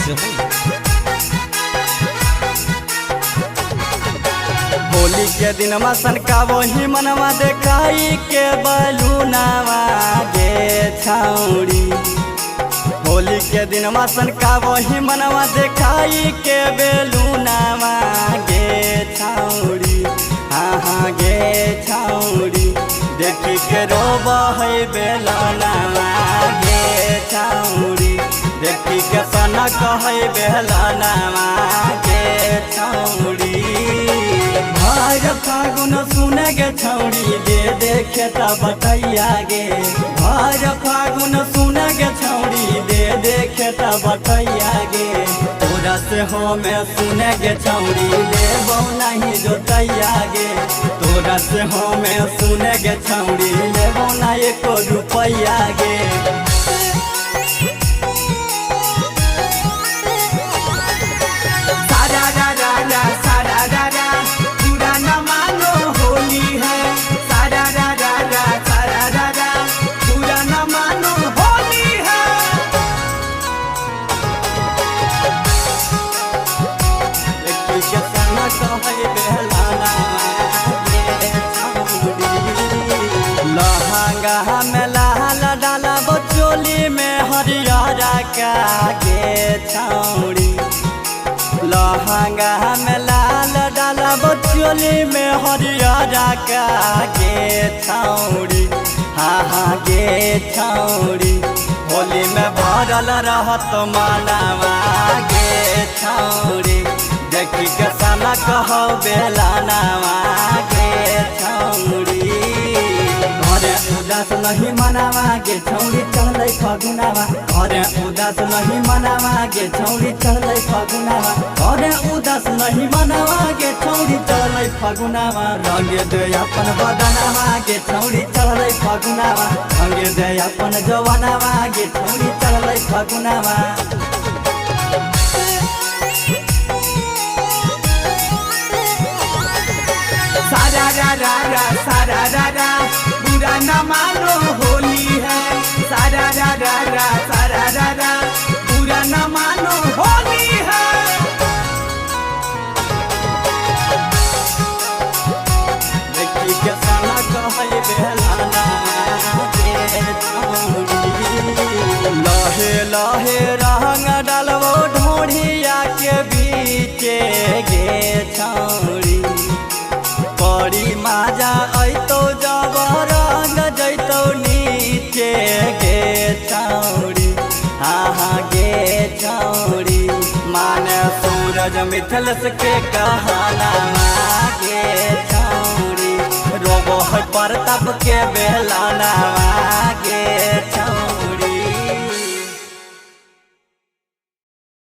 Jamui. Holi के दिनमा सनका वही मनवा देखाई के बलूनावा गे छौड़ी। होली के दिनमा सनका वही मनवा देखाई के बेलूनावा गे छौड़ी। हाँ हाँ गे छौड़ी, देखी के रोब है बेलनावा गे छौड़ी। देखी के सनक है बेलनावा गे छौड़ी। भर फागुन सुन गे छौड़ी दे देखे त बटैया गे। भर फागुन सुन गे छौड़ी दे देखे त बटैया गे। तोरा से हमें सुन गे छौड़ी लेबौ नहीं जोतैया गे। तोरा से हमें सुन गे छौड़ी लेबौ ना एको रुपैया गे। सारा रा रा रा सारा रा रा, बुरा न मानो होली है। सारा रा रा रा सारा रा रा, बुरा न मानो होली है। देखी के सना कहै बेलाना गे छौड़ी। लहंगा में लाल डाला चोली में हरियर का गे छौड़ी। लहंगा में लाल डाला चोली में हरियर का गे छौड़ी। हाँ हाँ गे छौड़ी, होली में भरल रहत मानवा गे छौड़ी। देखी के साला कहो बेलानावा गे छौड़ी। घरे उदास नहीं मनावा गे छौड़ी चढ़लै फगुनावा। घरे उदास नहीं मनावा गे छौड़ी चढ़लै फगुनावा। घरे उदास नहीं मनावा गे छौड़ी चढ़लै फगुनावा। रंग दे अपन बदनावा गे छौड़ी चढ़लै फगुनावा। रंग दे अपन जवानावा गे छौड़ी चढ़लै फगुनावा। सारा रा रा रा सारा रा रा, बुरा न मानो होली है। सारा रा रा रा सारा रा रा, बुरा न मानो होली है। देखी के साला कहै बेलाना गे छौड़ी। लहे लहे रंग डालबो ढोढ़िया के बीचे गे छौड़ी। बड़ी माजा अइतौ जब रंग जइतौ नीचे गे छौड़ी। हाँ हाँ गे छौड़ी, माने सूरज मिथल के कहना गे छौड़ी। रोबो है प्रताप के बेलाना गे